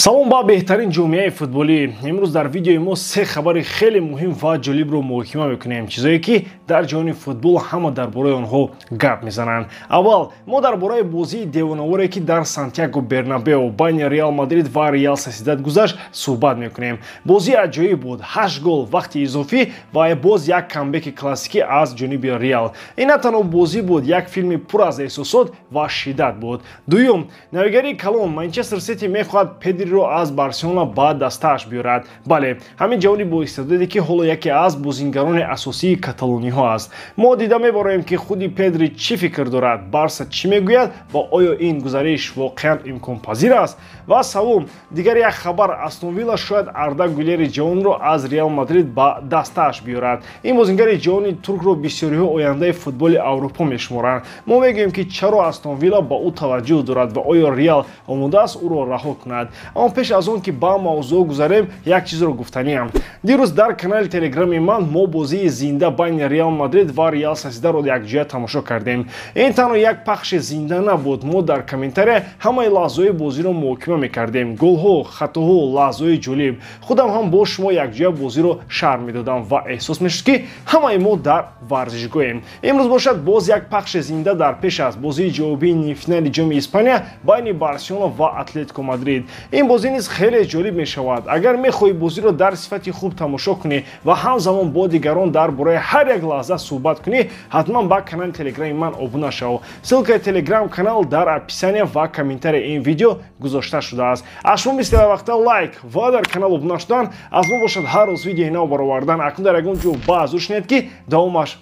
Салом ба беҳтарин ҷомеаи футболӣ. Имрӯз дар видеои мо се хабари хеле муҳим ва ҷолибро муҳокима мекунем, чизое ки дар ҷаҳони футбол ҳама дар бораи онҳо гап мезананд. Аввал мо дар бораи бозии девонаворе, ки дар Сантьяго Бернабео байни Реал Мадрид ва Реал Сосьедад гузашт, суҳбат мекунем. Бозӣ аҷоиб буд: ҳашт гол, вақти изофӣ ва боз як камбеки классикӣ аз ҷониби Реал. Ин на танҳо бозӣ буд, як филми пур аз эҳсосот ва шиддат буд. Дуюм, навигарии калон: Манчестер Сити мехоҳад Педриро аз Барселона ба дастааш биёрад. Бале, ҳамин ҷавони боистеъдоде, ки ҳоло яке аз бозингарони асосии каталониҳо аст. Мо дида мебароем, ки худи Педри чӣ фикр дорад, Барса чӣ мегӯяд ва оё ин гузариш воқеан имконпазир аст. Ва севум, дигар як хабар: Астон Вилла шояд Арда Гулери ҷавонро аз Реал Мадрид ба дастааш биёрад. Ин бозингари ҷавони туркро бисёриҳо ояндаи футболи Аврупо мешуморанд. Мо мегӯем, ки чаро Астон Вилла ба ӯ таваҷҷӯҳ дорад ва оё Реал омода аст ӯро раҳо кунад. Аммо пеш аз он ки ба мавзӯъ гузарем, як чизро гуфтаниам. Дирӯз дар канали Телеграми ман мо бозии зинда байни Реал Мадрид ва Реал Сосьедаро якҷоя тамошо кардем. Ин танҳо як пахши зинда набуд. Мо дар комментария ҳамаи лаҳзаҳои бозиро муҳокима мекардем: голҳо, хатоҳо, лаҳзаҳои ҷолиб. Худам ҳам бо шумо якҷоя бозиро шарҳ медодам ва эҳсос мешуд, ки ҳамаи мо дар варзишгоҳем. Имрӯз бошад, боз як пахши зинда дар пеш аст: бозии ҷавобии нимфинали Ҷоми Испания байни Барселона ва Атлетико Мадрид. Ин бозӣ низ хеле ҷолиб мешавад. Агар мехоҳӣ бозиро дар сифати хуб тамошо кунӣ ва ҳамзамон бо дигарон дар бораи ҳар як лаҳза суҳбат кунӣ, ҳатман ба канали Телеграми ман обуна шав. Ссылкаи Телеграм канал дар описания ва комментарияи ин видео гузошта шудааст. Аз шумо мисли вақта лайк ва дар канал обуна шудан, аз мо бошад ҳар рӯз видеои нав баровардан. Акнун дар ягон ҷо баъзур шунед, ки давомаш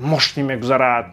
мошинӣ мегузарад.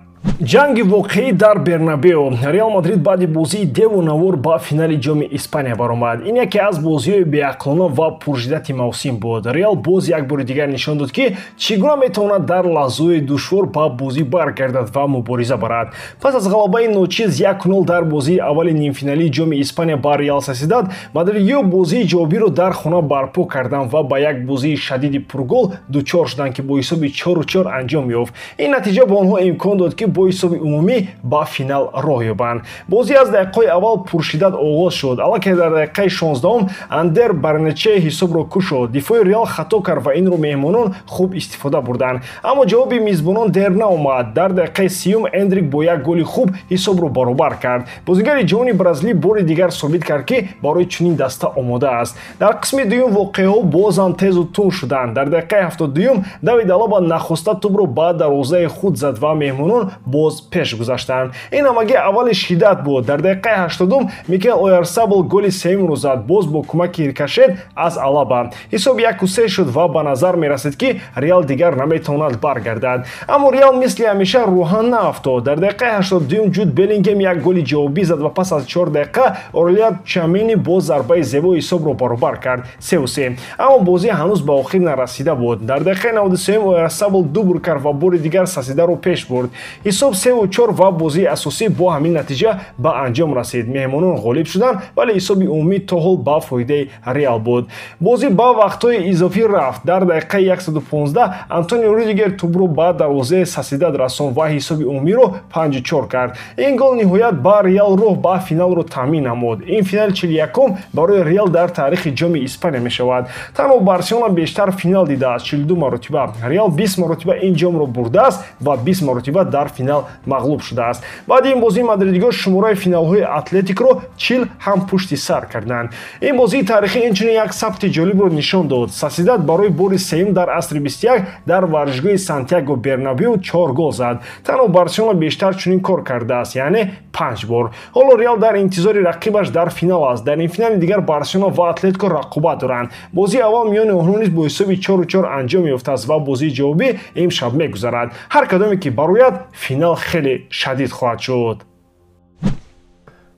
Ҷанги воқеӣ дар Бернабео. Реал Мадрид баъди бозии девонавор ба финали Ҷоми Испания баромад. Ин яке аз бозиҳои беақлона ва пуршиддати мавсим буд. Реал боз як бори дигар нишон дод, ки чӣ гуна метавонад дар лаҳзаҳои душвор ба бозӣ баргардад ва мубориза барад. Пас аз ғалабаи ночиз 1-0 дар бозии аввали нимфиналии Ҷоми Испания ба Реал Сосьедад, мадридиҳо бозии ҷавобиро дар хона барпо карданд ва ба як бозии шадиди пургол дучор шуданд, ки бо ҳисоби 4-4 анҷом ёфт. Ин натиҷа ба онҳо имкон дод, ки бо ҳисоби умумӣ ба финал роҳ ёбанд. Бозӣ аз дақиқаҳои аввал пуршиддат оғоз шуд. Аллакай дар дақиқаи 16-ум Андер Барнече ҳисобро кушод. Дифои Реал хато кард ва инро меҳмонон хуб истифода бурданд, аммо ҷавоби мизбонон дер наомад. Дар дақиқаи 30-юм Эндрик бо як голи хуб ҳисобро баробар кард. Бозигари ҷавони бразилӣ бори дигар собит кард, ки барои чунин даста омода аст. Дар қисми дуюм воқеаҳо бозам тезу тунд шуданд. Дар дақиқаи 72-юм Давид Алаба нахоста тӯбро ба дарвозаи худ зад ва меҳмонон боз пеш гузаштанд. Ин ҳамагӣ аввали шиддат буд. Дар дақиқаи 80-ум Микел Оярсабл голи сеюмро зад, боз бо кӯмаки рикошет аз Алаба. Ҳисоб 1-3 шуд ва ба назар мерасид, ки Реал дигар наметавонад баргардад. Аммо Реал мисли ҳамеша рӯҳан наафтод. Дар дақиқаи 82-юм Ҷуд Беллингем як голи ҷавобӣ зад ва пас аз 4 дақиқа Орелиан Чуамени бо зарбаи зебо ҳисобро баробар кард: 3-3. Аммо бозӣ ҳанӯз ба охир нарасида буд. Дар дақиқаи 93-юм Оярсабл дубл кард ва бори дигар Сосьедаро пеш бурд. Ҳисоб 3-4 ва бозии асосӣ бо ҳамин натиҷа ба анҷом расид. Меҳмонон ғолиб шуданд, вале ҳисоби умумӣ то ҳол ба фоидаи Реал буд. Бозӣ ба вақтҳои изофӣ рафт. Дар дақиқаи 115 Антонио Рюдигер тӯбро ба дарвозаи Сосьедад расон ва ҳисоби умумиро 5-4 кард. Ин гол ниҳоят ба Реал роҳ ба финалро таъмин намуд. Ин финали 41-ум барои Реал дар таърихи Ҷоми Испания мешавад. Танҳо Барселона бештар финал дидааст: 42 маротиба. Реал 20 маротиба ин ҷомро бурдааст ва 20 маротиба дар финал мағлуб шудааст. Баъди ин бозӣ мадридиҳо шумораи финалҳои Атлетикро 40 ҳам пушти сар карданд. Ин бозии таърихӣ инчунин як сабти ҷолибро нишон дод: Сосьедад барои бори сеюм дар асри 21 дар варзишгоҳи Сантьяго Бернабеу чор гол зад. Танҳо Барселона бештар чунин кор кардааст, яъне панҷ бор. Ҳоло Реал дар интизори рақибаш дар финал аст. Дар нимфинали дигар Барселона ва Атлетико рақобат доранд. Бозии аввал миёни онҳо низ бо ҳисоби 4-4 анҷом ёфтааст ва бозии ҷавобӣ имшаб мегузарад. Ҳар кадоме ки барояд, финал хеле шадид хоҳад шуд.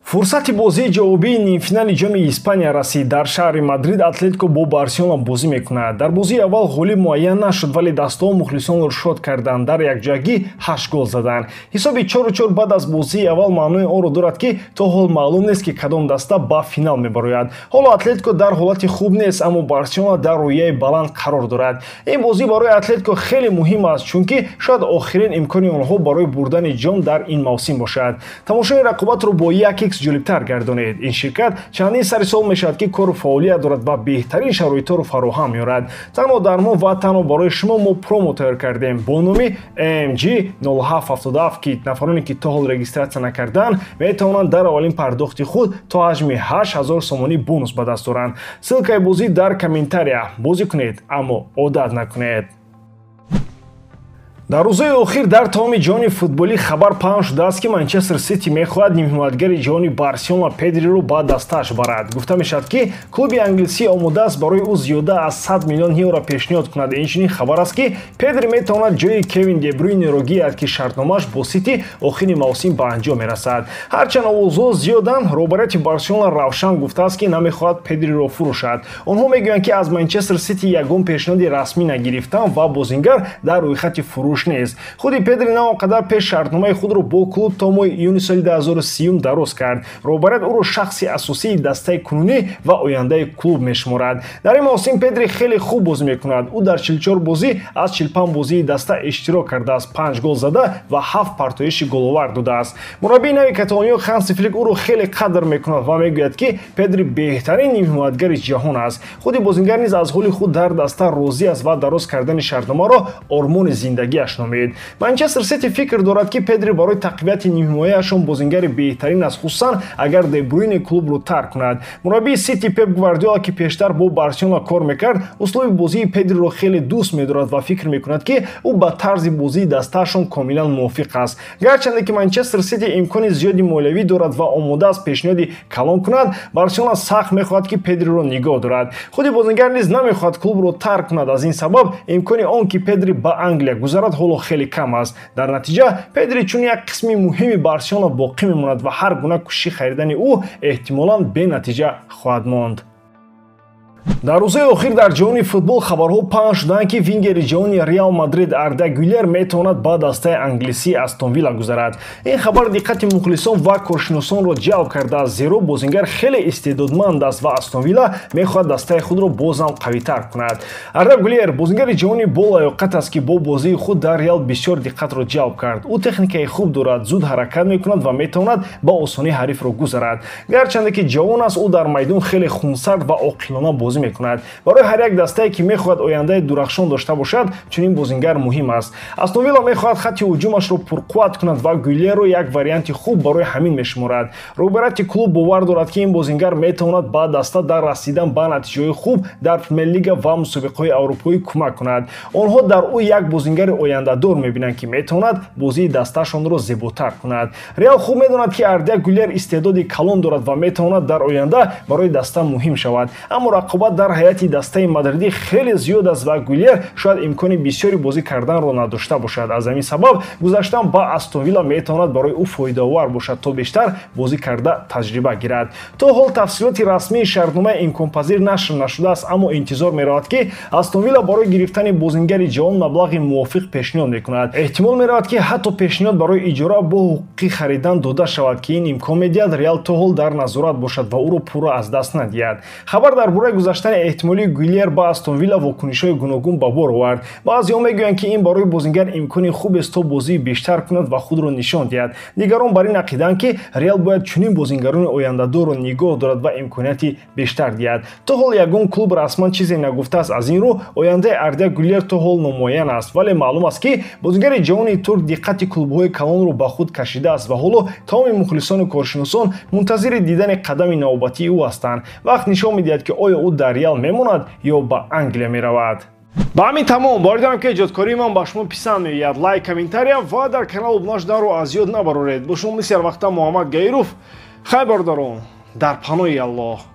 Фурсати бозии ҷавобии нимфинали Ҷоми Испания расид. Дар шаҳри Мадрид Атлетико бо Барселона бозӣ мекунад. Дар бозии аввал ғолиб муайян нашуд, вале дастаҳо мухлисонро шод карданд, дар якҷоягӣ ҳашт гол заданд. Ҳисоби 4-4 баъд аз бозии аввал маънои онро дорад, ки то ҳол маълум нест, ки кадом даста ба финал мебарояд. Ҳоло Атлетико дар ҳолати хуб нест, аммо Барселона дар рӯҳияи баланд қарор дорад. Ин бозӣ барои Атлетико хеле муҳим аст, чунки шояд охирин имкони онҳо барои бурдани ҷом дар ин мавсим бошад. Тамошои рақобатро бо як 1x ҷолибтар гардонед. Ин ширкат чандин сари сол мешавад, ки кору фаъолият дорад ва беҳтарин шароитҳоро фароҳам меорад. Танҳо дар мо ва танҳо барои шумо мо промо тайёр кардем бо номи MG 0777, ки нафароне, ки то ҳол регистрация накардаанд, метавонанд дар аввалин пардохти худ то ҳаҷми 8000 сомонӣ бонус ба даст оранд. Ссылка и бозӣ дар комментария. Бозӣ кунед, аммо одат накунед. Дар рӯзҳои охир дар тамоми ҷаҳони футболӣ хабар паҳн шудааст, ки Манчестер Сити мехоҳад нимҳимоятгари ҷаҳони Барселона Педриро ба дастааш барад. Гуфта мешавад, ки клуби англисӣ омода аст барои ӯ зиёда аз 100 миллион евро пешниҳод кунад. Инчунин хабар аст, ки Педри метавонад ҷои Кевин Дебрюйнеро гирад, ки шартномааш бо Сити охири мавсим ба анҷом мерасад. Ҳарчанд овозҳо зиёданд, роҳбарияти Барселона равшан гуфтааст, ки намехоҳад Педриро фурӯшад. Онҳо мегӯянд, ки аз Манчестер Сити ягон пешниҳоди расмӣ нагирифтанд ва бозингар дар рӯйхати фурӯш нест. Худи Педри на он қадар пеш шартномаи худро бо клуб то моҳи июни соли 2030 дароз кард. Роҳбарият ӯро шахси асосии дастаи кунунӣ ва ояндаи клуб мешуморад. Дар ин мавсим Педри хеле хуб бозӣ мекунад. Ӯ дар 44 бозӣ аз 45 бозии даста иштирок кардааст, 5 гол зада ва 7 партоиши головар додааст. Мураббии нави Каталониё Ханси Флик ӯро хеле қадр мекунад ва мегӯяд, ки Педри беҳтарин нимҳимоятгари ҷаҳон аст. Худи бозингар низ аз ҳоли худ дар даста розӣ аст ва дароз кардани шартномаро ормони зиндагиаш номид. Манчестер Сити фикр дорад, ки Педри барои тақвияти нимҳимояашон бозингари беҳтарин аст, хусусан агар Дебрюйне клубро тарк кунад. Мураббии Сити Пеп Гвардиола, ки пештар бо Барселона кор мекард, услуби бозии Педриро хеле дӯст медорад ва фикр мекунад, ки ӯ ба тарзи бозии дастаашон комилан мувофиқ аст. Гарчанде ки Манчестер Сити имкони зиёди молиявӣ дорад ва омода аст пешниҳоди калон кунад, Барселона сахт мехоҳад, ки Педриро нигоҳ дорад. Худи бозингар низ намехоҳад клубро тарк кунад. Аз ин сабаб имкони он, ки Педри ба Англия гузарад, ҳоло хеле кам аст. Дар натиҷа Педри чун як қисми муҳими Барселона боқӣ мемонад ва ҳар гуна кӯшиши харидани ӯ эҳтимолан бенатиҷа хоҳад монд. Дар рӯзҳои охир дар ҷаҳони футбол хабарҳо паҳн шуданд, ки вингери ҷавони Реал Мадрид Арда Гюлер метавонад ба дастаи англисии Астон Вилла гузарад. Ин хабар диққати мухлисон ва коршиносонро ҷалб кардааст, зеро бозингар хеле истеъдодманд аст ва Астон Вилла мехоҳад дастаи худро бозам қавитар кунад. Арда Гюлер бозингари ҷавони болаёқат аст, ки бо бозии худ дар Реал бисёр диққатро ҷалб кард. Ӯ техникаи хуб дорад, зуд ҳаракат мекунад ва метавонад ба осонӣ ҳарифро гузарад. Гарчанде ки ҷавон аст, ӯ дар майдон хеле хунсард ва оқилона бозӣ мекунад. Барои ҳар як дастае, ки мехоҳад ояндаи дурахшон дошта бошад, чунин бозингар муҳим аст. Астон Вилла мехоҳад хатти ҳуҷумашро пурқувват кунад ва Гюлерро як варианти хуб барои ҳамин мешуморад. Роҳбарияти клуб бовар дорад, ки ин бозингар метавонад ба даста дар расидан ба натиҷаҳои хуб дар Премер-лига ва мусобиқаҳои аврупоӣ кӯмак кунад. Онҳо дар ӯ як бозингари ояндадор мебинанд, ки метавонад бозии дастаашонро зеботар кунад. Реал хуб медонад, ки Арда Гюлер истеъдоди калон дорад ва метавонад дар оянда барои даста муҳим шавад. Аммо рақобат дар ҳайати дастаи мадридӣ хеле зиёд аст ва Гюлер шояд имкони бисёри бозӣ карданро надошта бошад. Аз ҳамин сабаб гузаштан ба Астон Вилла метавонад барои ӯ фоидаовар бошад, то бештар бозӣ карда таҷриба гирад. То ҳол тафсилоти расмии шартномаи имконпазир нашр нашудааст, аммо интизор меравад, ки Астон Вилла барои гирифтани бозингари ҷавон маблағи мувофиқ пешниҳод мекунад. Эҳтимол меравад, ки ҳатто пешниҳод барои иҷора бо ҳуқуқи харидан дода шавад, ки ин имкон медиҳад Реал то ҳол дар назорат бошад ва ӯро пурра аз даст надиҳад. Хабар дар бораи гузаштани эҳтимолии Гюлер ба Астон Вилла вокунишҳои гуногун ба бор овард. Баъзеҳо мегӯянд, ки ин барои бозингар имкони хубест, то бозии бештар кунад ва худро нишон диҳад. Дигарон бар ин ақидаанд, ки Реал бояд чунин бозингарони ояндадорро нигоҳ дорад ва имконияти бештар диҳад. То ҳол ягон клуб расман чизе нагуфтааст. Аз ин рӯ ояндаи Арда Гюлер то ҳол номуайян аст, вале маълум аст, ки бозингари ҷавони турк диққати клубҳои калонро ба худ кашидааст ва ҳоло тамоми мухлисону коршиносон мунтазири дидани қадами навбатии ӯ ҳастанд. Вақт нишон медиҳад, ки оё ӯ дар Реал мемонад ё ба Англия меравад. Ба ҳамин тамом. Боварӣ дорам, ки эҷодкории ман ба шумо писанд меояд. Лайк, комментария ва дар канал обуна шуданро аз ёд набароред. Бо шумо мисли ҳар вақта Муҳаммад Гаиров. Хайр, бародарон, дар паноҳи Аллоҳ.